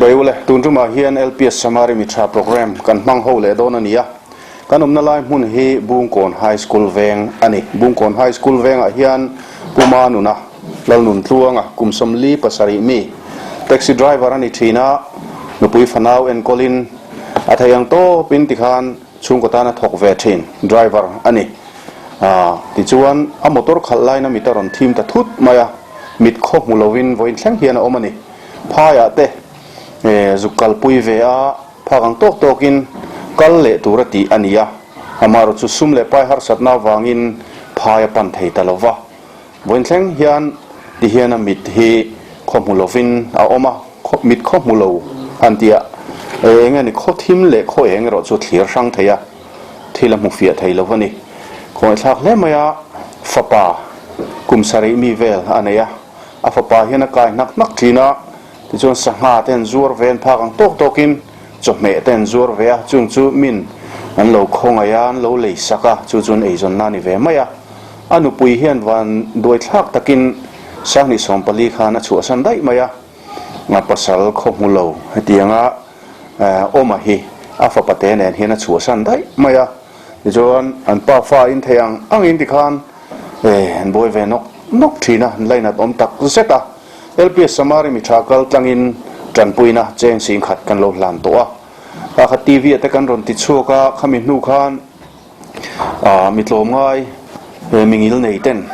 Chibai ule, tun tumah hian LPS Samari Mithra Programme kan hmang ho leh dawn a ni a. Kan awmna lai hmun hi Bungkawn High School veng a ni. Bungkawn High School vengah hian Pu Manuna, Lalnuntluanga, kum 47 mi, taxi driver a ni thin a, nupui fanau enkawlin a thei ang tawpin tikhan chhungkaw tan a thawk ve thin driver a ni. Tichuan a motor khalh laina mit a rawn thim ta thut mai a, mit khaw hmu lovin vawiin thleng hian a awm a ni. Phaiah te zuk kalpui ve a, phak ang tawk tawkin kal leh tur a tih a ni a, amaherawh chu sum leh pai harsatna avangin phai a pan thei ta lo va. Vawiin thleng hian ti hian a mit hi khaw hmu lovin a awm a, mit khaw hmu lo han tih ah eng nge ni khaw thim leh khaw eng erawh chu thlir hrang thei a, thil a hmu fiah thei lo a ni. Khawngaihthlak hle mai a, fapa kum sarih mi vel a nei a, a fapa hian a kai hnak hnak thin a, tichuan sangha te an zuar ve an phak ang tawk tawkin chawhmeh te an zuar ve a, chung chu min an lo khawngaih a, an lo lei sak a, chu chu an eizawnna a ni ve mai a. A nupui hian van duaithlak takin 2014 khan a chhuahsan daih mai a, a pasal khaw hmu lo hetianga Awma hi a fapa te nen hian a chhuahsan daih mai a, tichuan an pa fa in thei ang angin tikhan an buai ve nawk nawk thin a, an lainat awm tak zet a. LPS Samari mi tha kal tlangin tanpuina cheng singkhat kan lo hlan tawh a, kha kha TV ah te kan rawn ti chhuak a, khami hnu khan mi tlawmngai mi ngil nei ten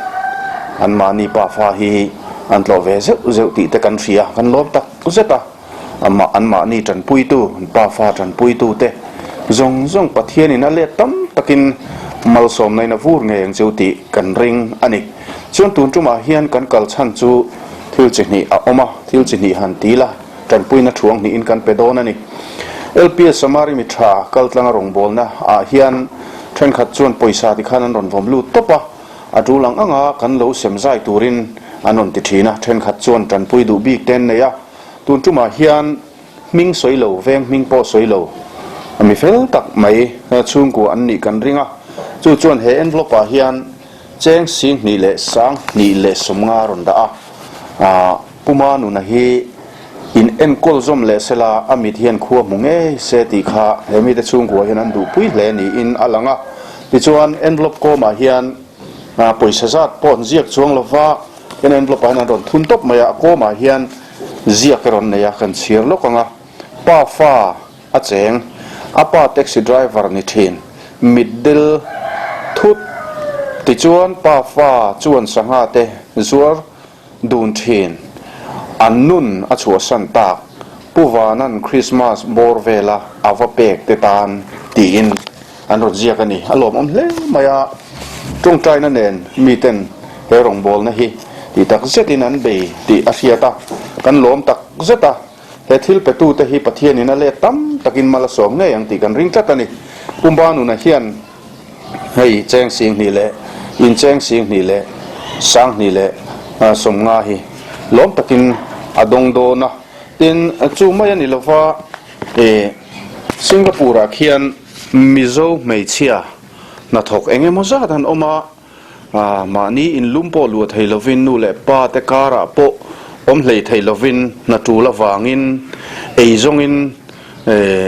anmahni pa fa hi an tlawh ve zeuh zeuh tih te kan hria, kan lawm tak zet a, amah anmahni tanpuitu an pa fa tanpuitu te zawng zawng Pathianin a let tam takin malsawmna in a vur ngei ang cheu tih kan ring a ni. Chuan tun tumah hian kan kal chhan chu thil chi hnih a awm a, thil chi hnih han ti la, tanpuina thuang hnihin kan pe dawn a ni. LPS Samari mi tha kaltlanga rawngbawlna ah hian thenkhat chuan pawisa ti khan an rawn vawm lut tawp a, a tul ang anga kan lo sem zai turin an rawn ti thin a, thenkhat chuan tanpui duh bik te an nei a, tun tumah hian hming sawi lo, veng hming pawh sawi lo, mi fel tak mai chhungkua an nih kan ring a, chu chuan he envelope ah hian Cheng 20,250 rawn dah a, Puma nuna hi in enkawl zawm leh sela a mit hian khua hmu ngei se tih kha he mite chhungkua hian an duhpui hle niin a lang a. Tichuan envelope kawmah hian pawisa zat pawh an ziak chuang lova, en envelope ah hian an rawn thun tawp mai a, a kawmah hian ziak a rawn nei a, kan chhiar lawk ang a, Pa fa A cheng, a pa taxi driver ni thin, mitdel thut tichuan pa fa chuan sangha te zuar dun thin, an nun a chhuahsan tak, Pu Vanan Christmas bawr vela a va pek te tan tiin an rawn ziak a ni. A lawmawm hle mai a, tawngtaina nen miten he rawngbawlna hi tih tak zetin an bei tih a hriat a, kan lawm tak zet a. He thil petute hi Pathianin a let tam takin mal a sawm ngei ang tih kan ring tlat a ni. Pumba nuna hian hei cheng 2000 leh in cheng 20,050 hi lawm takin a dawng dawn a. Tin, chu mai a ni lova, Singapore-ah khian Mizo hmeichhia hnathawk eng emaw zat an awm a. Mahni inlum pawh luah thei lovin nu leh pa te karah pawh awm hlei thei lovin hna tul avangin ei zawngin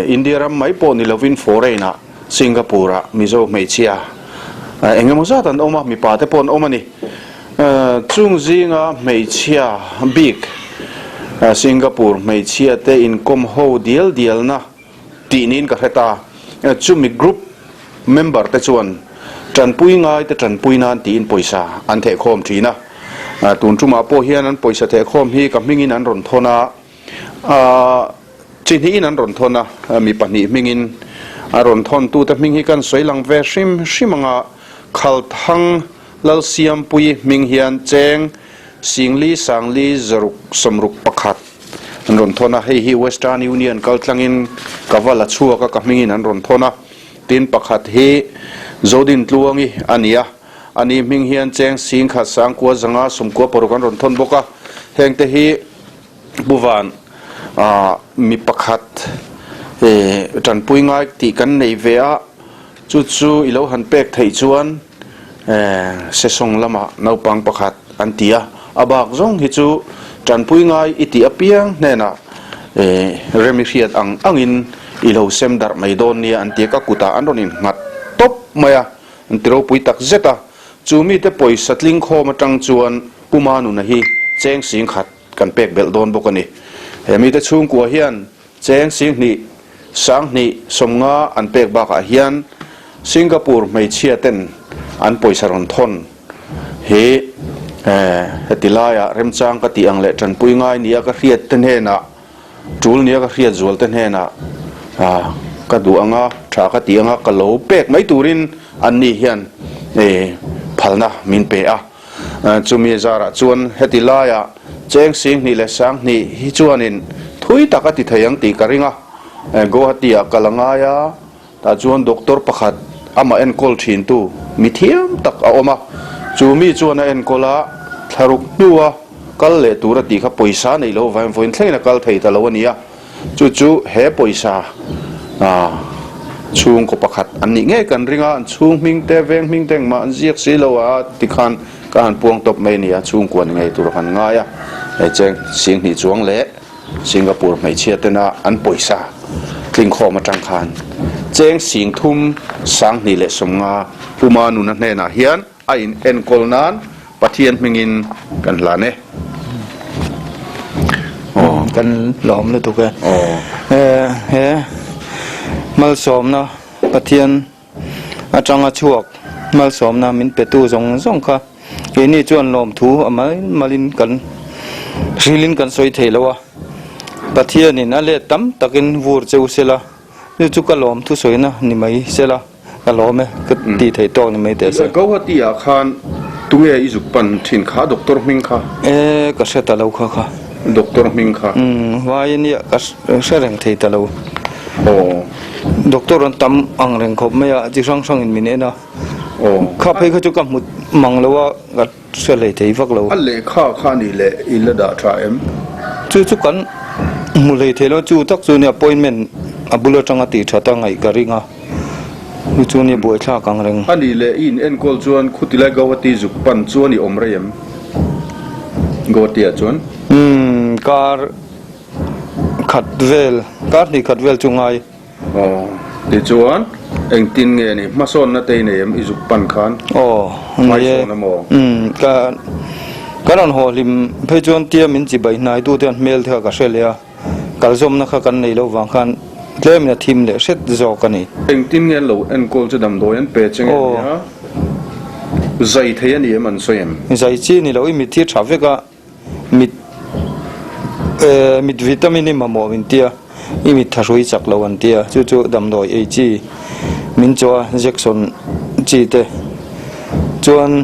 India ram mai pawh ni lovin foreign ah Singapore ah Mizo hmeichhia eng emaw zat an awm a, mipa te pawh an awm a ni. Chung zinga hmeichhia bik Singapore hmeichhia te inkawm ho dial dialna tih niin ka hre ta. Chumi group member te chuan tanpui ngai te tanpui nan tiin pawisa an thehkhawm thin a. Tun tumah pawh hian an pawisa thehkhawm hi ka hmingin an rawn thawn a, chi hnihin an rawn thawn a, mi pahnih hmingin a rawn thawn tute hming hi kan sawi lang ve hrim hrim ang a, Khalthang Lalsiampuii hming hian cheng 4,461 an rawn thawn a, hei hi Western Union kal tlangin ka va la chhuak a, ka hmingin an rawn thawn a, tin pakhat hi Zodin Tluangi a ni a, ani hming hian cheng 1,996 an rawn thawn bawk a, hengte hi Pu Van mi pakhat tanpui ngai tih kan nei ve a, chu chu i lo han pek theih chuan Sesawng lamah naupang pakhat an ti a, a bak zawng hi chu tanpui ngai i tih apiang hnenah. Rem i hriat ang angin i lo sem darh mai dawn nia an ti a, ka kutah an rawn innghat tawp mai a, an ti ropui tak zet a. Chu mite pawisa tling khawm atang chuan Pu Manuna hi cheng sing khat kan pek belh dawn bawk a ni. He mite chhungkua hian cheng sing hnih, sang hnih, sawmnga an pek bakah hian Singapore hmeichhia ten an pawisa rawn thawn hi heti laiah remchang ka tih ang leh tanpui ngai nia ka hriat te hnenah Tul nia ka hriat zual te hnenah ka duh anga tha ka ti anga ka lo pek mai turin anni hian phalna min pe a. Chumi zarah chuan heti laiah cheng singhnih leh sanghnih hi chuanin thui tak a ti thei ang tih ka ring a. Guwahati ah ka la ngai a. Tah chuan doctor pakhat amah enkawl thintu mi thiam tak a awm a, chu mi chuan a enkawl a, thlaruk hnua kal leh tur a tih kha pawisa neih loh avangin vawiin thlengin a kal thei ta lo a ni a, chu chu he pawisa chhungkaw pakhat an nih ngei kan ring a, an chhung hming te veng hming te engmah an ziak si lo a tikhan ka han puang tawp mai a ni a, chhungkua ni ngei tur a kan ngai a, hei cheng singhnih chuang leh. Singapore hmeichhia tena an pawisa tlingkhawm atang khan cheng 30 2050 Puma nuna hnenah hian a in enkawl nan Pathian hmingin kan hlan e. Aw. Kan lawm lutuk e. Aw. He malsawmna Pathian atanga chhuak malsawmna min petu zawng zawng kha keini chuan lawmthu a mal malin kan hrilin kan sawi thei lo a, Pathianin a let tam takin vur cheu sela, chu chu ka lawmthu sawina ni mai sela ka lawm e ka tih theih tawk ni mai teh se. Guwahati ah khan tunge i zuk pan thin kha doctor hming kha? E ka hre ta lo kha kha. Doctor hming kha? Umm vai ania ka hre reng thei ta lo. Aw. Doctor an tam ang reng khawp mai a, chi hrang hrangin min en a. Aw. Kha phei kha chu ka hmu mang lo a, ka hre hlei thei vak lo. A lehkha kha a nih leh i la dah tha em? Chu chu kan hmu hlei thei lo, chu tak chu nia appointment a bul atanga tih that a ngaih ka ring a, chu chu nia buaithlak ang reng. A nih leh i in enkawl chuan khutilai Guwahati zuk pan chuan i awm rei em? Guwahati ah chuan? Umm kar. Khat vel, kar hnih khat vel chu ngai. Aw, tichuan engtin nge ni hmasawnna te i nei em i zuk pan khan? Aw, nei e. Hmaisawn amaw? Umm, ka ka rawn haw hlim phei chuan tia min chi bai hnai tu te an hmel te kha ka hre leh a, kalzawmna kha kan nei lo vang khan tlemin a thim leh hret zawk a ni. Engtin nge an lo enkawl chu damdawi an pe che nge nia? Zai thei a ni em an sawi em? Zai chi ni lo, i mit hi tha vek a. Mit mit vitamin i mamawh min tia, i mit thahrui chak lo an tia, chu chu damdawi ei chi min chaw a Jackson chi te chuan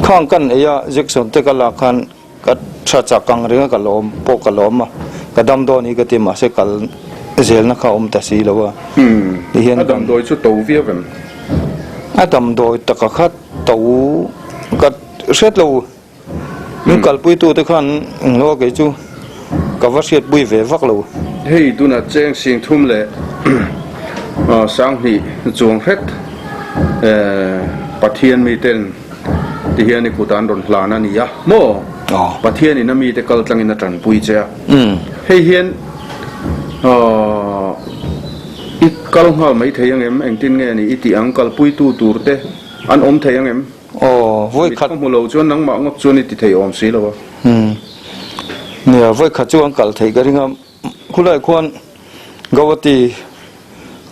khang kan ei a Jackson te ka lak khan ka tha chak ang ring a ka lawm pawh ka lawm a, ka dam dawn hi ka ti mahse kal zelna kha a awm ta si lo a tihian A damdawi chu to viau em? A damdawi taka kha to ka hriat lo. Min kalpuitute khan englo a kei chu ka va hriatpui ve vak lo. Hei tunah cheng 30 leh 2000 chuang hret Pathian miten ti hian i kut an rawn hlan a ni a maw? Pathianin a mite kal tlangin a tanpui che a. Hei hian i kal nghal mai thei angem? Engtin nge ni i tih ang kalpuitu turte an awm thei angem? Aw, vawi khat. Mit ka hmu lo chuan nangmah ngawt chuan i ti thei awm si lo a. Umm. Nia, vawi khat chu an kal theih ka ring a. Khulai khuan Gauhati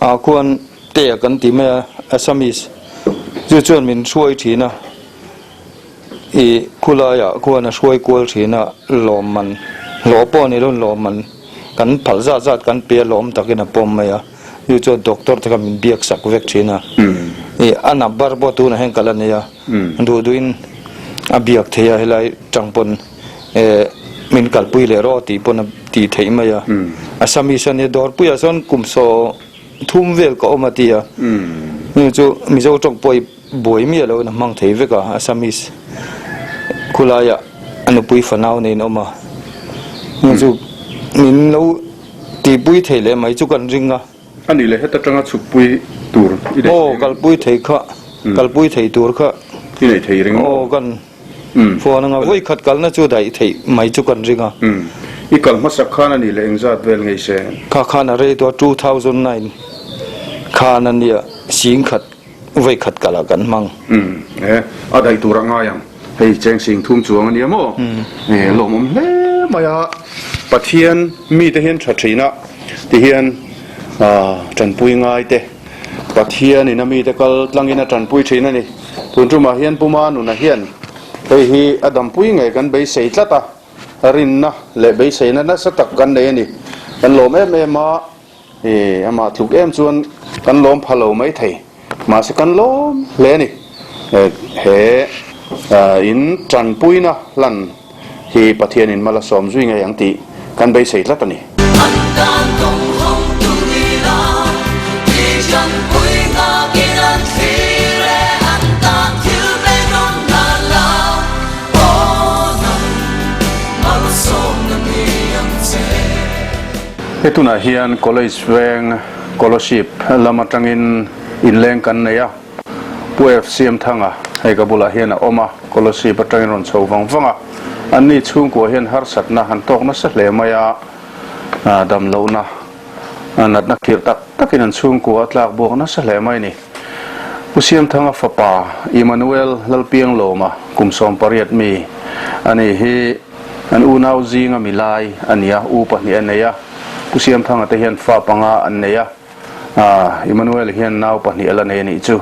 ah khuan Tea kan ti mai a, Assamese chu chuan min hruai thin a. Ih, khulaiah khuan a hruai kual thin a, lawmman, hlawh pawh ni lo lawmman kan phal zat zat kan pe a, lawm takin a pawm mai a. Chu chuan doctor te kha min biak sak vek thin a, ih a number pawh tunah hian ka la nei a, duh duhin a biak thei a helai tang pawn eh min kalpui leh rawh tih pawn a tih theih mai a, Assamese a nia dawrpuiah sawn kum 30 vel ka awm a ti a, chu chu Mizo tawng pawh i buai miah loin a hmang thei vek a, Assamese khulaiah a nupui fanau neiin a awm a, chu chu min lo. Tihpui thei leh mai chu kan ring a. A nih leh heta tanga chhukpui tur i neih thei Aw, kalpui thei kha, kalpui thei tur kha. I neih thei ring maw? Aw, kan phone anga vawi khat kalna chu daih theih mai chu kan ring a. I kal hmasak khan a nih leh engzat vel ngei se? Kha khan a rei tawh a, 2009 khan a nia, singkhat vawikhat kalah kan hmang. Umm, e, a daih tur a ngai ang. Hei cheng sing thum chuang a nia maw? E, lawmawm hle mai a. Pathian mite hian tha thin a, tihian tanpui ngai te Pathianin a mite kal tlangin a tanpui thin a ni. Tun tumah hian Pu Manuna hian hei hi a dampui ngei kan beisei tlat a, rinna leh beiseina nasa tak kan nei a ni. Kan lawm em em a, i amah tluk em chuan kan lawm pha lo mai thei, mahse kan lawm hle a ni. He in tanpuina hlan hi Pathianin mal a sawm zui ngei ang tih kan beisei tlat a ni. An tan kawng hawng tu ni la, ti chanpui nghakin an thlir e, an tan thil ve rawn hlan la, aw nang malsawmna ni ang che. He tunah hian College veng Scholarship lam atangin inleng kan nei a. Pu F. Siamthanga hei ka bulah hian a awm a, Kolasib atangin rawn chho vang vang a, anni chhungkua hian harsatna han tawk nasa hle mai a, damlohna natna khirh tak takin an chhungkua a tlak buak nasa hle mai a ni. Pu Siamthanga fapa Emmanuel Lalpianglawma kum 18 mi a ni hi an unau zinga milai a ni a, u pahnih a nei a, Pu Siamthanga te hian fa panga an nei a. Ah, Emmanuel hian nau pahnih a la nei a nih chu.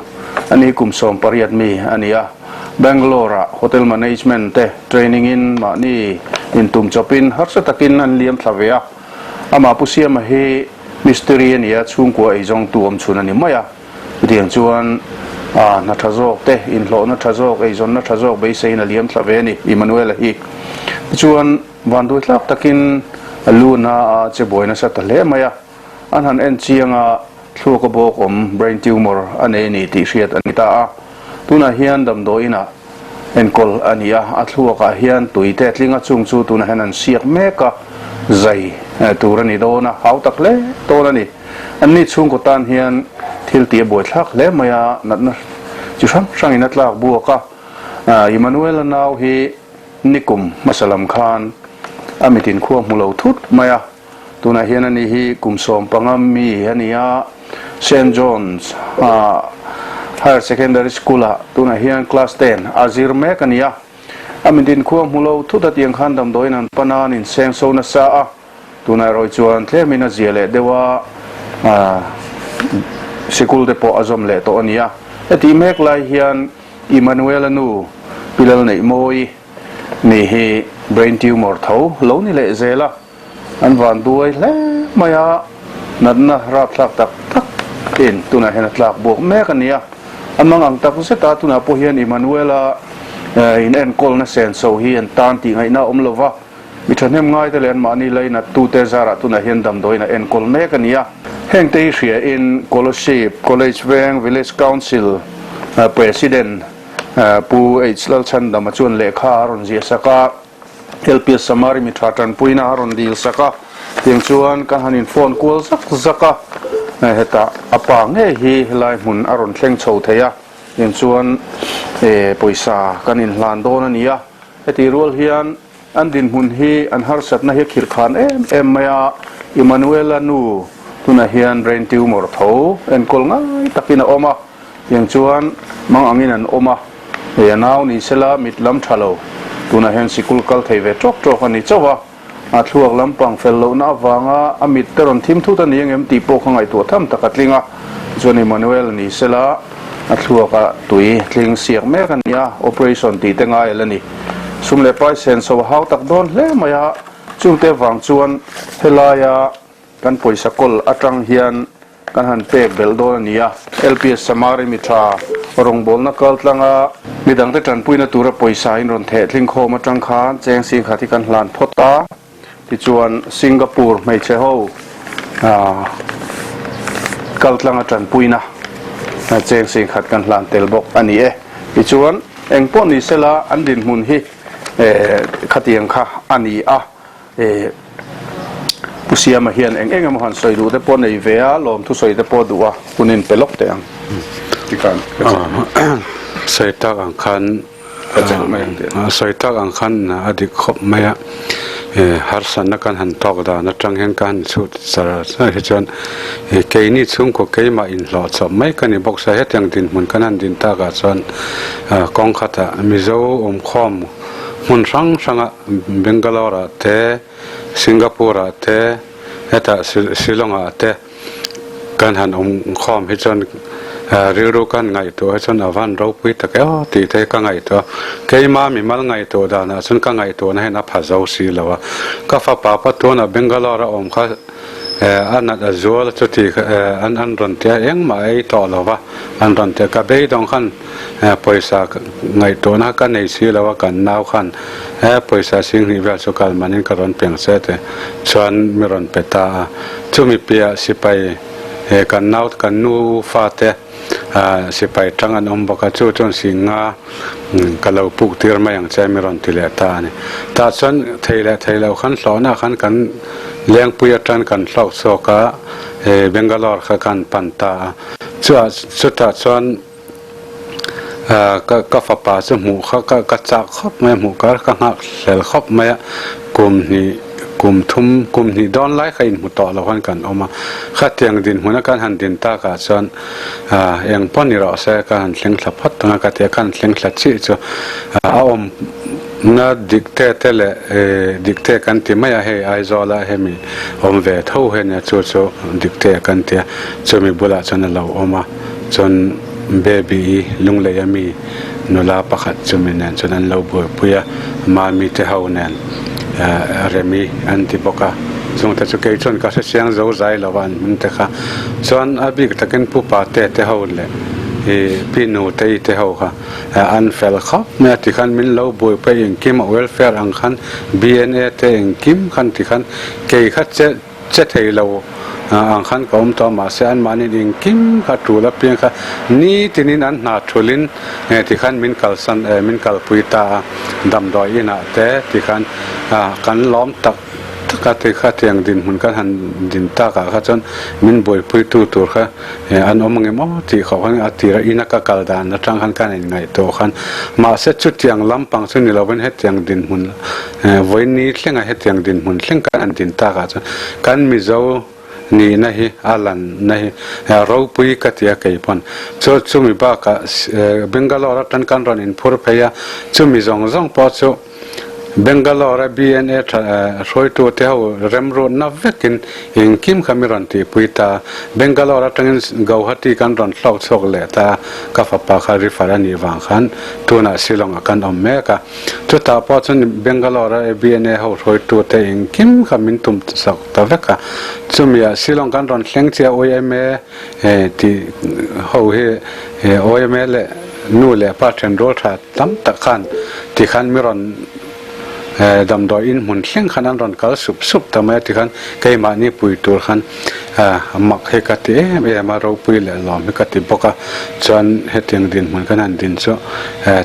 Ani kum 18 mi a ni a, Bangalore ah Hotel Management te training in mahni intum chawpin harsa takin an liam thla ve a. Amah Pu Siama hi mistiri a ni a, chhungkua eizawngtu awm chhun a ni mai a. Chutiang chuan ah hna tha zawk te, inhlawhna tha zawk, eizawnna tha zawk beiseiin a liam thla ve a ni Emmanuel-a hi. Tichuan vanduai tlak takin a lu na a che buai nasa ta hle mai a. An han en chiang a, thluak a bawk awm, brain tumor, a nei a ni tih hriat a ni ta a. Tunah hian damdawi inah enkawl a ni a, a thluakah hian tui te tling a chung chu tunah hian an siak mek a, zai tur a ni dawn a, hau tak hle dawn a ni. Anni chhungkaw tan hian thil tih a buaithlak hle mai a, natna chi hrang hrangin a tlak buak a. Emmanuel-a nau hi nikum hmasa lam khan a mitin khua hmu lo thut mai a. Tunah hian ani hi kum 15 mi a ni a, Saint John's Higher Secondary School ah tunah hian class ten a zir mek a ni a. A mitin khua hmu lo thut a tiang khan damdawiin an pan a, an inseng so nasa a. Tunah erawh chuan tlemin a zia leh deuh a, sikul te pawh a zawm leh tawh a ni a. Hetih mek lai hian Emmanuel-a nu Pi Lalneihmawi ni hi brain tumor tho lo ni leh zel a. An van duai hle mai a, natna rapthlak tak tak in tunah hian a tlak buak mek a ni a. A mang ang tak zet a, tunah pawh hian Emmanuel-a in enkawlna senso hi an tan tih ngaihna a awm lo va, mi thahnem ngaite leh anmahni lainat tute zarah tunah hian damdawiin a enkawl mek a ni a. Hengte hi hria in Kolasib College Veng Village Council President Pu H Lalchhandama chuan lehkha a rawn ziah sak a. LPS Samari mi tha tanpuina a rawn dil sak a, tiang chuan kan han in phone kual zak zak a, hetah a pa ngei hi helai hmun a rawn thleng chho thei a, tiang chuan pawisa kan in hlan dawn a ni a, heti rual hian an dinhmun hi an harsatna hi a khirh khan em em mai a, Emmanuela nu tunah hian brain tumor tho enkawl ngai takin a awm a, tiang chuan mang angin an awm a. Hei a nau ni sela mit lam tha lo, tunah hian sikul kal thei ve tawk tawk a ni chauh a, a thluak lampang fel lohna avanga a mit te rawn thim thut a ni angem tih pawh kha ngaihtuah tham tak a tling a, tichuan Emmanuel ni sela a thluak a tui tling siak mek a ni a, operation tih te ngai a la ni. Sum leh pai senso a hau tak dawn hle mai a, chungte avang chuan helaia kan pawisa kawl atang hian Kan han pek belh dawn a ni a, LPS Samari mi tha rawngbawlna kal tlanga midangte tanpuina tura pawisa in rawn theh tling khawm atang khan cheng singkhat hi kan hlan phawt a, tichuan Singapore hmeichhe ho kal tlanga tanpuina cheng singkhat kan hlan tel bawk a ni e. Tichuan engpawh ni sela an dinhmun hi khatiang kha a ni a. Pu Siama hian eng eng emaw han sawi duh te pawh nei ve a, lawmthu sawi te pawh duh a, hun in pe lawk teh ang. Tikhan ka che. Sawi tak ang khan Ka che mai ang tih. Sawi tak ang khan a dik khawp mai a. Harsatna kan han tawk dan atang hian ka han chhut char char hi chuan keini chhungkaw keimah inhlawh chawp mai ka ni bawk sia hetiang dinhmun kan han din takah chuan kawng khatah Mizo awmkhawm hmun hrang hranga Bangalore ah te Singapore ah te hetah Shillong ah te Kan han awm khawm hi chuan rilru kan ngaihtuah hi chuan a van ropui tak e aw tih te hi ka ngaihtuah a, keima mimal ngaihtuah danah chuan ka ngaihtuahna hian a pha zo si lo a, ka fapa patuana Bangalore a awm kha a nat a zual chuti an an rawn ti a, engmah a ei tawh lo va an rawn ti a, ka beidawng khan pawisa ngaihtuahna ka nei si lo a, kan nau khan pawisa singhnih vel chu kal manin ka rawn piang che te chuan mi rawn pe ta a. Chumi piah sipai he kan nau kan nu fate sipai tang an awm bawk a, chu chuan Singa ka lo puk tir mai ang che mi rawn ti leh ta a ni. Tah chuan thei leh thei lo khan hlawhna khan kan lengpui atan kan hlauh chhuak a, Bangalore kha kan pan ta a. Chua chutah chuan Ka ka fapa chu hmuh kha ka ka chak khawp mai a hmuh kar ka nghak hlel khawp mai a kum hnih kum thum kum hnih dawn lai kha inhmu tawh lo khan kan awm a khatiang dinhmun a kan han din tak ah chuan eng pawh ni rawh se ka han thleng thla phawt ang a ka ti a ka han thleng thla chiah chu a awm na dik te te leh dik te kan ti mai a hei Aizawl ah hemi awm ve tho hi ania chu chu dik te kan ti a chumi bulah chuan a lo awm a. Chuan Baby-i lunglei a mi nula pakhat chumi nen chuan an lo buaipui a, Mami te ho nen Remi an ti bawk a, chungte chu kei chuan ka hre chiang zo zai lo a an hming te kha. Chuan a bik takin Pu Pate te ho leh i Pi Nute-i te ho kha an fel khawp mai a tikhan min lo buaipui engkim a welfare ang khan bna te engkim khan tikhan kei kha che Che thei lo ang khan ka awm tawh a, mahse anmahniin engkim kha tul apiang kha nitinin an hna thulin tikhan min kalsan min kalpui ta a, damdawi inah te tikhan kan lawm tak tak a tikha tiang dinhmun kan han din takah kha chuan min buaipuitu tur kha an awm angem aw tih khawp khan a tira ina ka kal dan atang khan kan inngaihtuah khan mahse chutiang lampang chu ni lovin hetiang dinhmun Vawiin thlenga hetiang dinhmun thleng kan han din takah chuan kan Mizo nihna hi a lanna hi ropui ka ti a kei pawn. Chu chumi bakah Bangalore atang kan rawn inphur phei a, chumi zawng zawng pawh chu Bangalore a bna hruaitu te ho remruatna vekin engkim kha mi rawn tihpui ta a. Bangalore atangin Guwahati kan rawn hlawk chhuak leh ta a, ka fapa kha refer a nih vang khan tunah Shillong ah kan awm mek a. Chutah pawh chuan Bangalore a bna ho hruaitute engkim kha min tum sak ta vek a, chumiah Shillong kan rawn thleng chiah yma tih ho hi yma leh nu leh pa then rual tha tam tak khan tikhan mi rawn damdawi in hmun thleng khan an rawn kal sup sup ta mai a tikhan keimahni pui tur khan mak hi ka ti em em a, ropui leh lawm hi ka ti bawk a, chuan hetiang dinhmun kan han din chu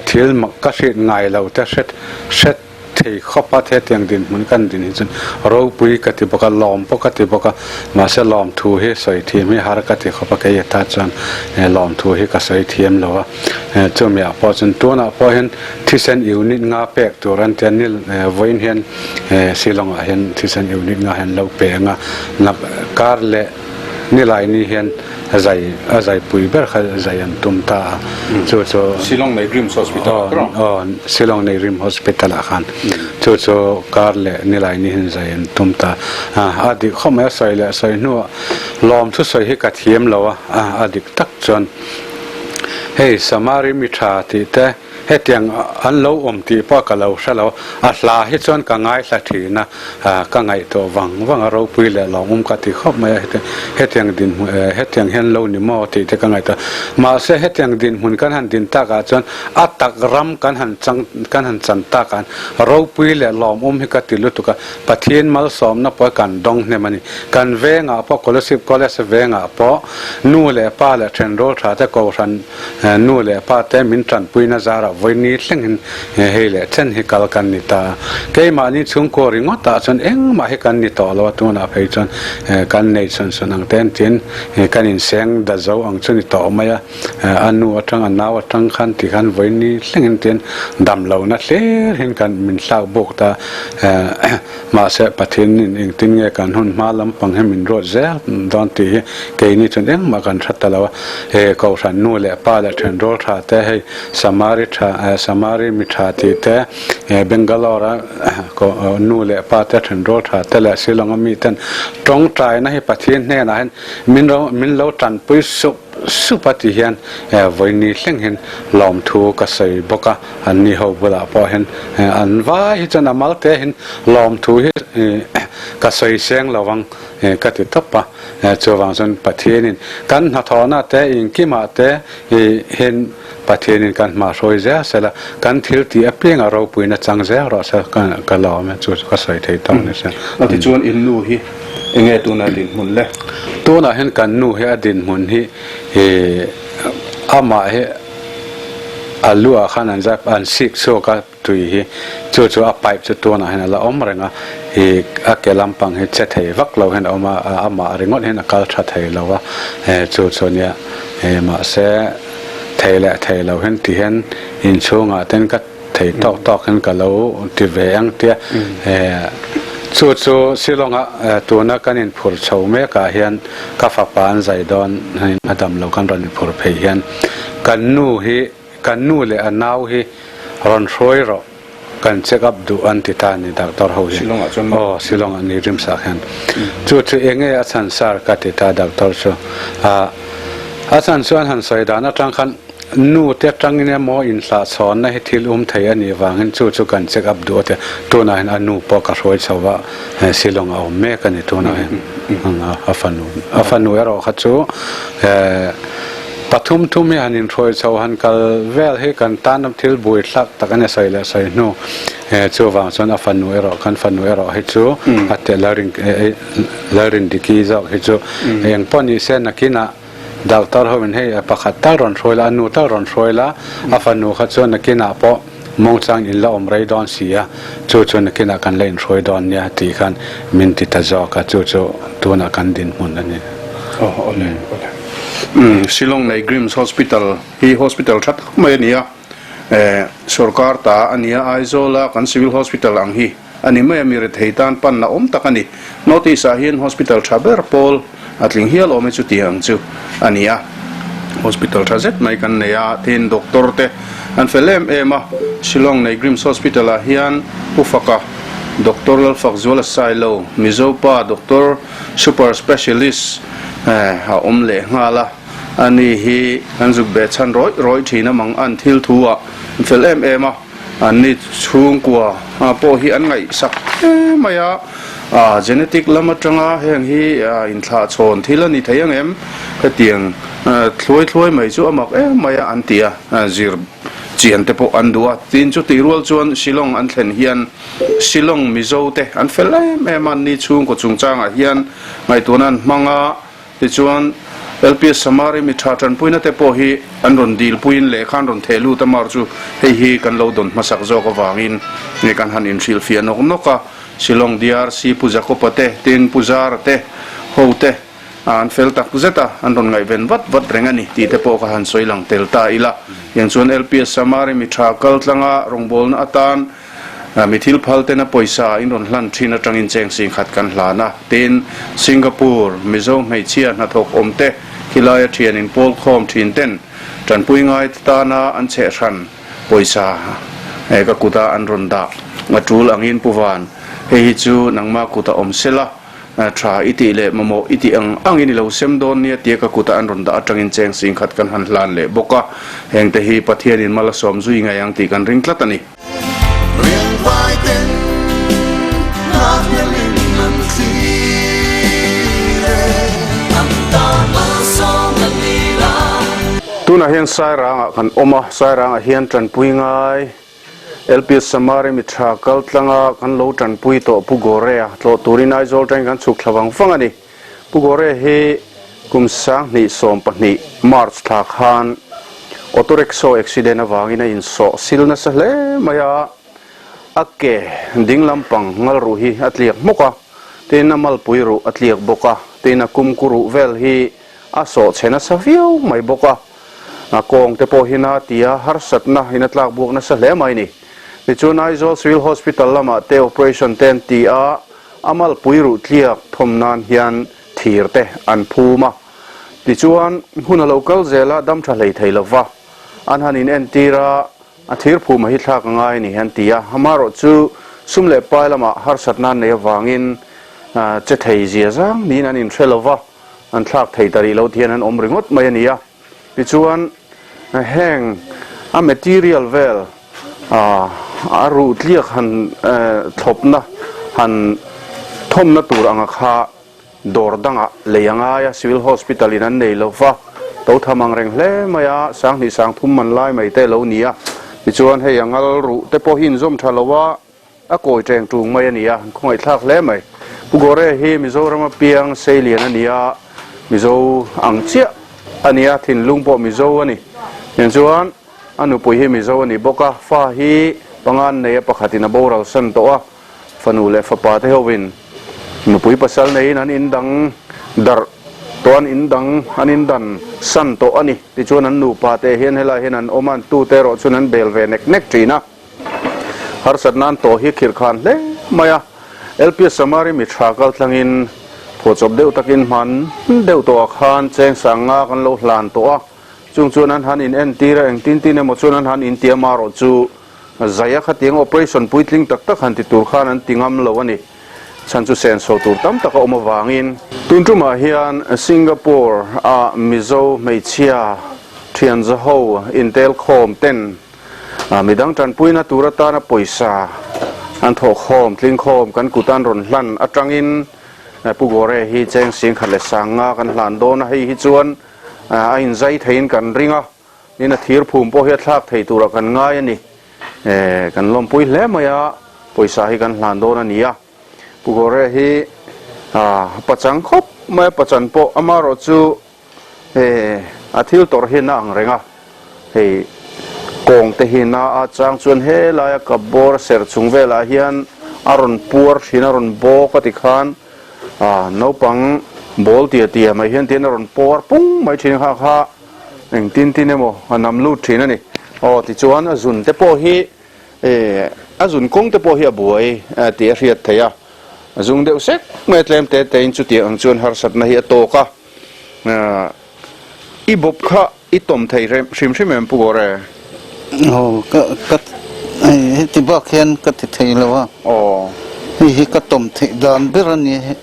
thil mak ka hriat ngai lo te hret hret thei khawp a, hetiang dinhmun kan din hi chuan ropui ka ti bawk a, lawm pawh ka ti bawk a, mahse lawmthu hi sawi thiam hi har ka ti khawp a, kei ata chuan lawmthu hi ka sawi thiam lo a, chumiah pawh chuan tunah pawh hian thisen unit nga pek tur an tia nil vawiin hian Shillong ah hian thisen unit nga hian lo pe ang a, nak kar leh nilai ni hian zai a zai pui ber kha zai an tum ta a, chu chu Shillong nei Rims Hospital ah kha aw Shillong nei Rim Hospital ah khan chu chu kar leh nilai ni hian zai an tum ta a, a dik khawp mai a sawi leh sawi hnuah lawm thu sawi hi ka thiam lo a, a dik tak chuan hei Samari mi tha tih te Hetiang an lo awm tih pawh ka lo hre lo, a hla hi chuan ka ngaithla thin a, ka ngaihtuah vang vang a, ropui leh lawmawm ka ti khawp mai a, hetiang dinhmun hetiang hian lo ni maw tih te ka ngaihtuah. Mahse hetiang dinhmun kan han din takah chuan a tak ram kan han chang kan han chan takah ropui leh lawmawm hi ka ti lutuk a, Pathian malsawmna pawh kan dawng hnem a ni. Kan vengah pawh Kolasib College vengah pawh nu leh pa leh thenrawl tha te kohhran Nu leh pa te min tanpuina zarah Vawiini thlengin hei leh chen hi kal kan ni ta a. Keimahni chhungkaw ringawtah chuan engmah hi kan ni tawh lo a, tunah phei chuan kan nei chhawn chhawn ang te tiin kan inseng da zo ang chu ni tawh mai a. A nu atang a nau atang khan ti khan vawiini thlengin tiin dam lohna hlir hian kan min thlak bawk ta a. Mahse Pathianin engtin nge kan hun hma lampang hi min ruat zel dawn tih hi keini chuan engmah kan hre ta lo a. He Kohhran nu leh pa leh thenrawl tha te hei Samari tha Samari mi tha tih te Bangalore a nu leh pa te thenrawl tha te leh Shillong a mi ten tawngtaina hi Pathian hnenah hian min ro min lo tanpui sup sup a tih hian vawiini thleng hian lawmthu ka sawi bawk a. An ni ho bulah pawh hian an vai hi chuan a mal te hian lawmthu hi ka sawi seng lo ang ka ti tawp a. Chuvang chuan Pathianin kan hnathawhna te inkimah te hian Pathianin kan hmahruai zel sela, kan thil tih apianga ropuina chang zel rawh se ka lawm e, chu chu ka sawi thei tawk ni se. A tichuan in nu hi enge tunah dinhmun le? Tunah hian kan nu hi a dinhmun hi amah hi a lu ah khan an zap an sik chhuak a tui hi chu chu a pipe chu tunah hian a la awm reng a ih a ke lampang hi che thei vak lo hian a awm a amah ringawt hian a kal tha thei lo a chu chu nia ih mahse thei leh thei lo hian ti hian inchhungah ten ka thei tawk tawk hian ka lo ti ve ang tia chu chu Shillong ah tuna kan inphur chho mek ah hian ka fapa an zai dawn a dam lo kan rawn inphur phei hian kan nu hi kan nu leh a nau hi rawn hruai rawh kan check up duh an ti ta a ni doctor ho hi aw Shillong ah ni rimsak hian chu chu enge a chhan sar ka ti ta doctor chu a chhan chu an han sawi dan atang khan Nu te atangin emaw inhlahchhawnna hi thil um thei a nih vangin chu chu kan check up duh a tia. Tunah hian a nu pawh ka hruai chho va, Shillong a awm mek a ni tunah hian a fanu. A fanu erawh kha chu pathum thum hi han inhruai chho han kal vel hi kan tan thil bui thlak tak a ni sawi leh sawi hnu. Chuvang chuan a fanu erawh kan fanu erawh hi chu a te Lalrindiki zawk hi chu engpawh ni se nakinah Doctor ho in hei a pakhat tal rawn hruai la, a nu tal rawn hruai la, a fanu kha chuan nakinah pawh mawngchang in la awm rei dawn si a, chu chu nakinah kan la inhruai dawn nia tih khan min ti ta zawk a, chu chu tunah kan dinhmun a ni. Aw awle awle. Umm Shillong nei Grims Hospital hi hospital tha tak mai a ni a, eh sorkar ta a nia Aizawl a kan Civil Hospital ang hi. A ni mai a, mi rethei tan panna awm tak a ni. North East ah hian hospital tha ber pawl a tling hial awm e chu tih ang chu a ni a. Hospital tha zet mai kan nei a, tin doctor te an fel em em a. Shillong nei Grims Hospital ah hian Pu Faka, Doctor Lalfakzuala Sailo, Mizo pa Doctor Super Specialist a awm leh nghal a. Ani hi kan zuk beh chhan rawih rawih thin a mang an thil thu ah an fel em em a. Anni chhungkua pawh hi an ngaihsak hle mai a, genetic lam atanga heng hi inthlah chhawn thil a ni thei ang em? Hetiang thluai thluai mai chu a mak em mai a an ti a, zir chian te pawh an duh a. Tin chutih rual chuan Shillong an thlen hian Shillong Mizo te an fel em em a, anni chhungkaw chungchangah hian ngaihtuahna an hmang a, Tichuan, LPS Samari mi tha tanpuina te pawh hi an rawn dilpuiin lehkha an rawn theh lut a, mar chu hei hi kan lo dawn hmasak zawk avangin nge kan han inhrilhfiah nawk nawk a, Shillong DRC Pu Jacob-a te, tin Pu Zara te ho te an fel tak zet a, an rawn ngaihven vat vat reng a ni tih te pawh ka han sawi lang tel ta ila. Tiang chuan LPS Samari mi tha kal tlanga rawngbawlna atan Mi thil phal tena pawisa in rawn hlan thin atangin cheng singkhat kan hlan a, tin, Singapore, Mizo hmeichhia hnathawk awm te khilaia thian in pawl khawm thin ten tanpui ngai te tana an chheh hran pawisa ka kuta an rawn dah a tul angin Pu Van, hei hi chu nangma kuta awm sela. Tha i tih leh mamawh i tih ang angin i lo sem dawn nia tia ka kuta an rawn dah atangin cheng singkhat kan han hlan leh bawk a, hengte hi Pathianin mal a sawm zui ngei ang tih kan ring tlat a ni. Riangvai ten nghakhlelin an thlir e, an tan malsawm a ni la. Tunah hian Sairangah kan awm a, Sairangah hian tanpui ngai. LPS Samari mi tha kal tlanga kan lo tanpui tawh Pu Gore-a tlawh turin Aizawl atangin kan chhuk thla vang vang a ni. Pu Gore hi kum 2012 March thla khan Auto rickshaw accident avangin a insawh sil nasa hle mai a, a ke ding lampang ngal ruh hi a tliak hmawk a, tin a malpui ruh a tliak bawk a, tin a kumku ruh vel hi a sawh chhe nasa viau mai bawk a, a kawng te pawh hi na tia harsatna in a tlak buak nasa hle mai ni. Tichuan Aizawl Civil Hospital lamah te operation te an ti a, a malpui ruh tliak thawm nan hian thir te an phum a. Tichuan hun a lo kal zel a, dam tha hlei thei lova an han in entir a, a thir phum a hi thlak a ngai a ni an ti a. Amaherawh chu sum leh pai lamah harsatna an neih avangin che thei zia zang niin an inhre lova, an thlak thei ta rih lo ti hian an awm ringawt mai a ni a. Tichuan heng a material vel a ruh tliak han thlawpna han thawmna tur anga kha dawr dangah lei a ngai a, Civil Hospital in an nei lo va, to tham ang reng hle mai a, sanghnih sangthum man lai mai te a lo ni a. Tichuan hei a ngal ruh te pawh hi inzawm tha lo a, A kawi teng tung mai a ni a, an khawngaihthlak hle mai. Pu Gore hi Mizorama piang seilian a ni a, Mizo ang chiah a ni a, thinlung pawh Mizo a ni. Tiang chuan a nupui hi Mizo a ni bawk a, fa hi panga an nei a, pakhatin a boral san tawh a, fanu leh fapa te hovin nupui pasal neiin an indang darh tawh, an indang an indan san tawh a ni. Tichuan an nupa te hian helaiah hian an awm a, an tute erawh chuan an bel ve nek nek thin a. Harsat nan tawh hi khirh khan hle mai a, LPS Samari mi tha kal tlangin phuahchawp deuh takin hman deuh tawhah khan cheng sang nga kan lo hlan tawh a, chung chuan an han in entir a, engtin tin emaw chuan an han intiam erawh chu zaia khatiang operation puitling tak tak han ti tur khan an ti ngam lo a ni. Chhan chu senso tur tam tak a awm avangin. Tun tumah hian Singapore a Mizo hmeichhia thianzaho intelkhawm ten Midang tanpuina tur atana pawisa an thawhkhawm, tlingkhawm kan kut an rawn hlan atangin Pu Gore hi cheng singkhat leh sang nga kan hlan dawn a, hei hi chuan a inzai theiin kan ring a, tin a thir phum pawh hi a thlak thei turah kan ngai a ni. Kan lawmpui hle mai a, pawisa hi kan hlan dawn a ni a. Pu Gore hi pachang khawp mai a, pachan pawh amaherawh chu He a thil tawrh hi na ang reng a, hei kawng te hi na a chang chuan helaia ka bawr ser chung velah hian a rawn puar thin a rawn bawk a ti khan ah naupang ball tia tia mai hian tihian a rawn puar pung mai thin kha kha engtin tin emaw a nam lut thin a ni. Aw tichuan a zun te pawh hi eh a zun kawng te pawh hi a buai tih a hriat theih a, a zung deuh sek mai a tlem te te in chutiang ang chuan harsatna hi a tawk a. I bawp kha i tawm thei hrim hrim em Pu Gore? Aw, ka ka hei heti bak hian ka ti thei lo a. Aw. Hei hi ka tawm theih dan ber a ni he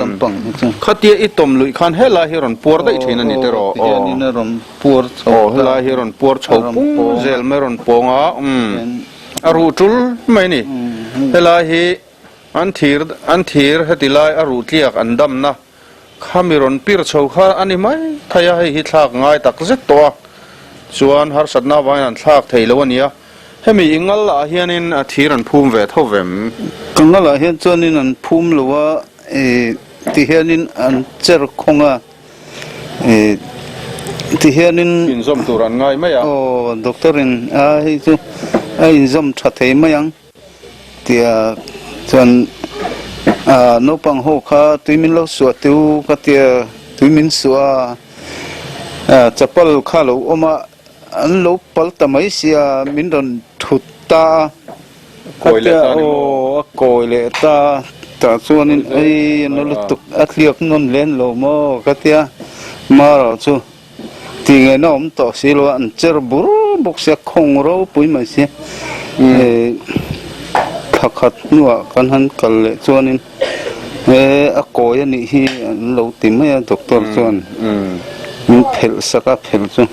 lampang hi chu. Khatia i tawm luih khan helai hi rawn puar daih thin a ni tiraw? Aw, tihianin a rawn puar chho ta. Aw, helai hi rawn puar chho pung zel mai a rawn pawng a, umm, a ruh tul mai a ni. Helai hi an thir an thir heti lai a ruh tliak an damna Khami rawn pir chho kha a ni mai thei a, hei hi thlak ngai tak zet tawh a, chuan harsatna avangin an thlak thei lo a ni a, hemi i ngal ah hianin a thir an phum ve tho vem. Ka ngal ah hian chuanin an phum lo a, ih ti hianin an cher khawng a, ih ti hianin. Inzawm tur an ngai mai a. Aw, doctor in a hei chu a inzawm tha thei mai ang. Tia chuan naupang ho kha tui min lo suah teh u ka tia tui min suah a, chapal kha lo awm a, an lo pal ta mai sia min rawn thut ta a, ka tia aw a kawi leh ta a, tah chuanin ei a na lutuk a tliak nawn hle an lo maw ka tia marawh chu. Tih ngaihna awm tawh si lo a, an cher bur bawk sia, khawng ropui mai sia. Hei thla khat hnuah kan han kal leh chuanin he a kawi a nih hi an lo ti mai a doctor chuan min phelh sak a, phelh chu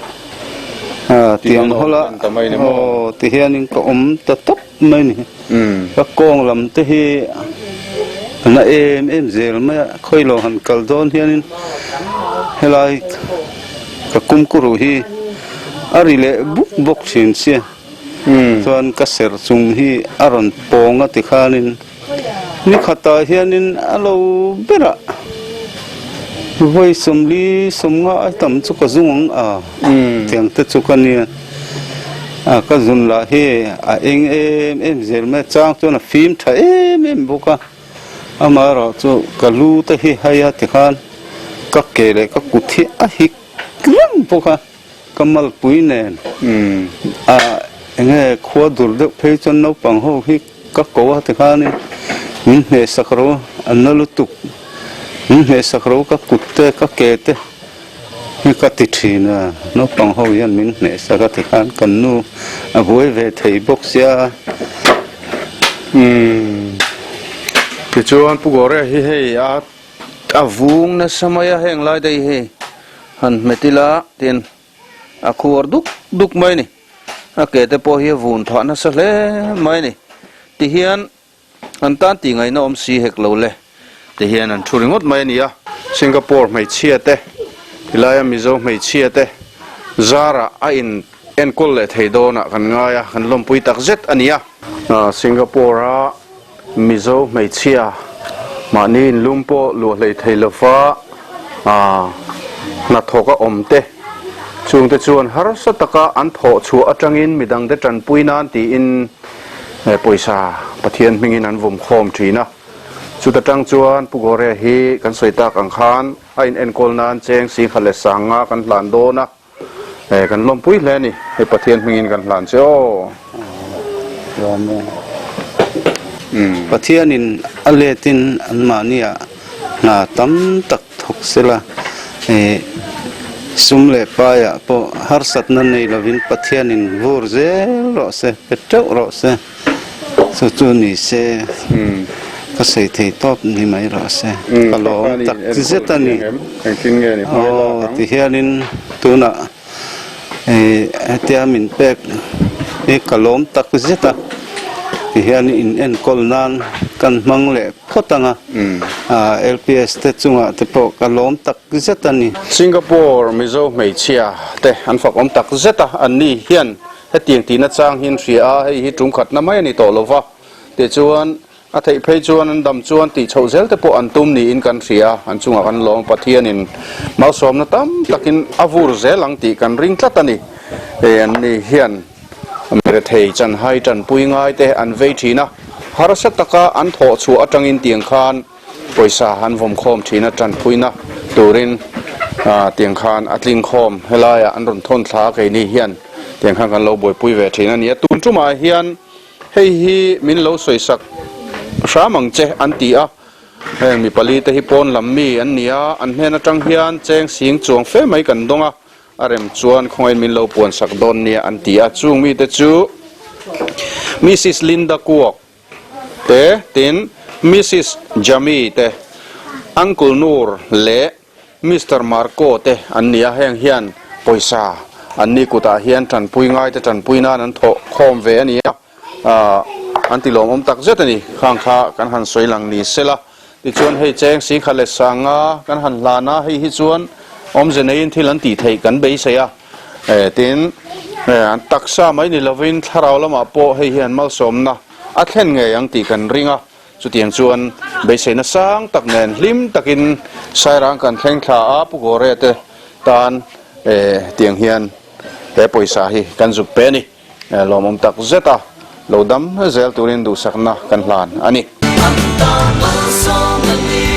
tiang hawlh a aw ti hianin ka awm ta tawp mai a ni. Ka kawng lam te hi a na em em zel mai a, khawi lo han kal dawn hianin helai ka kumkuru hi a ri leh buk bawk thin sia, chuan ka ser chung hi a rawn pawng a tikhanin ni khatah hianin a lo berah. Vawi 40 50 ai tam chu ka zung ang a, tiang te chu ka nia. A ka zun lah hi a eng em em zel mai a, chang chuan a fim tha em em bawk a. Amaherawhchu ka lu te hi hei a tikhan ka ke leh ka kut hi a hik reng bawk a. Ka malpui nen a enge khua dur deuh phei chuan naupang ho hi ka ko a tikhanin min hneh sak ro an na lutuk min hneh sak ro ka kut te ka ke te hi ka ti thin a naupang ho hian min hneh sak a tikhan kan nu a buai ve thei bawk sia. Umm tichuan Pu Gawria hi hei a A vung nasa mai a heng lai daih hi han hmet ila tin a khuar duk duk mai a ni. A ke te pawh hi a vun phah nasa hle mai a ni. Tihian an tan tih ngaihna awm si hek lo le tihian an thu ringawt mai a ni a. Singapore hmeichhia te tilaia Mizo hmeichhia te zarah a in enkawl leh thei dawnah kan ngai a, kan lawmpui tak zet a ni a. Singapore a Mizo hmeichhia mahni inlum pawh luah hlei thei lova hnathawk a awm te, chungte chuan harsa taka an thawh chhuah atangin midangte tanpui nan tiin pawisa Pathian hmingin an vawm khawm thin a. Chuta tang chuan Pu Gore hi kan sawi tak ang khan a in enkawl nan cheng singkhat leh sanga kan hlan dawn a. Eh kan lawmpui hle a ni, hei Pathian hmingin kan hlan che aw. Lawm e. Pathianin a letin anmahniah hna tam tak thawk sela, eh sum leh paiah pawh harsatna nei lovin Pathianin vur zel rawh se, pe teuh rawh se. Chu chu ni se ka sawi thei tawp ni mai rawh se ka lawm tak zet a ni. Aw tihianin tunah hetia min pek hi ka lawm tak zet a tihian in enkawl nan kan hmang leh phawt ang a LPS te chungah te pawh ka lawm tak zet a ni. Singapore Mizo hmeichhia te an fak awm tak zet a anni hian Hetiang tihna chang hi an hria a, hei hi tum khatna mai a ni tawh lo va. Tichuan, a theih phei chuan an dam chuan tih chhoh zel te pawh an tum niin kan hria a, an chungah kan lawm Pathianin malsawmna tam takin a vur zel ang tih kan ring tlat a ni. Hei an ni hian mirethei chanhai tanpui ngai te an vei thin a, harsa taka an thawh chhuah atangin tiang khan Pawisa an vawm khawm thin a tanpuina turin tiang khan a tling khawm helaiah an rawn thawn thla a keini hian tiang khan kan lo buaipui ve thin a ni a tun tumah hian hei hi min lo sawisak hram ang che an ti a heng mi pali te hi pawn lam mi an ni a an hnen atang hian cheng sing chuang fe mai kan dawng a a rem chuan khawngain min lo puansak dawn nia an ti a chung mite chu Mrs Linda Kuok te, tin Misis Jamie te, Uncle Noor leh Mister Marco te an ni a, heng hian pawisa an ni kutah hian tanpui ngai te tanpui nan an thawh khawm ve a ni a, aah an ti lawmawm tak zet a ni, khang kha kan han sawi lang ni sela, tichuan hei cheng singkhat leh sanga kan han hlan a, hei hi chuan awmze neiin thil an tih theih kan beisei a. Tin, an taksa mai ni lovin thlarau lamah pawh hei hian malsawmna a thlen ngei ang tih kan ring a. Chutiang chuan beiseina sang tak nen hlim takin Sairang kan thleng thla a, Pu Gore te tan tiang hian he pawisa hi kan zuk pe a ni. Lawmawm tak zet a, lo dam zel turin duhsakna kan hlan a ni. An tan malsawmna ni.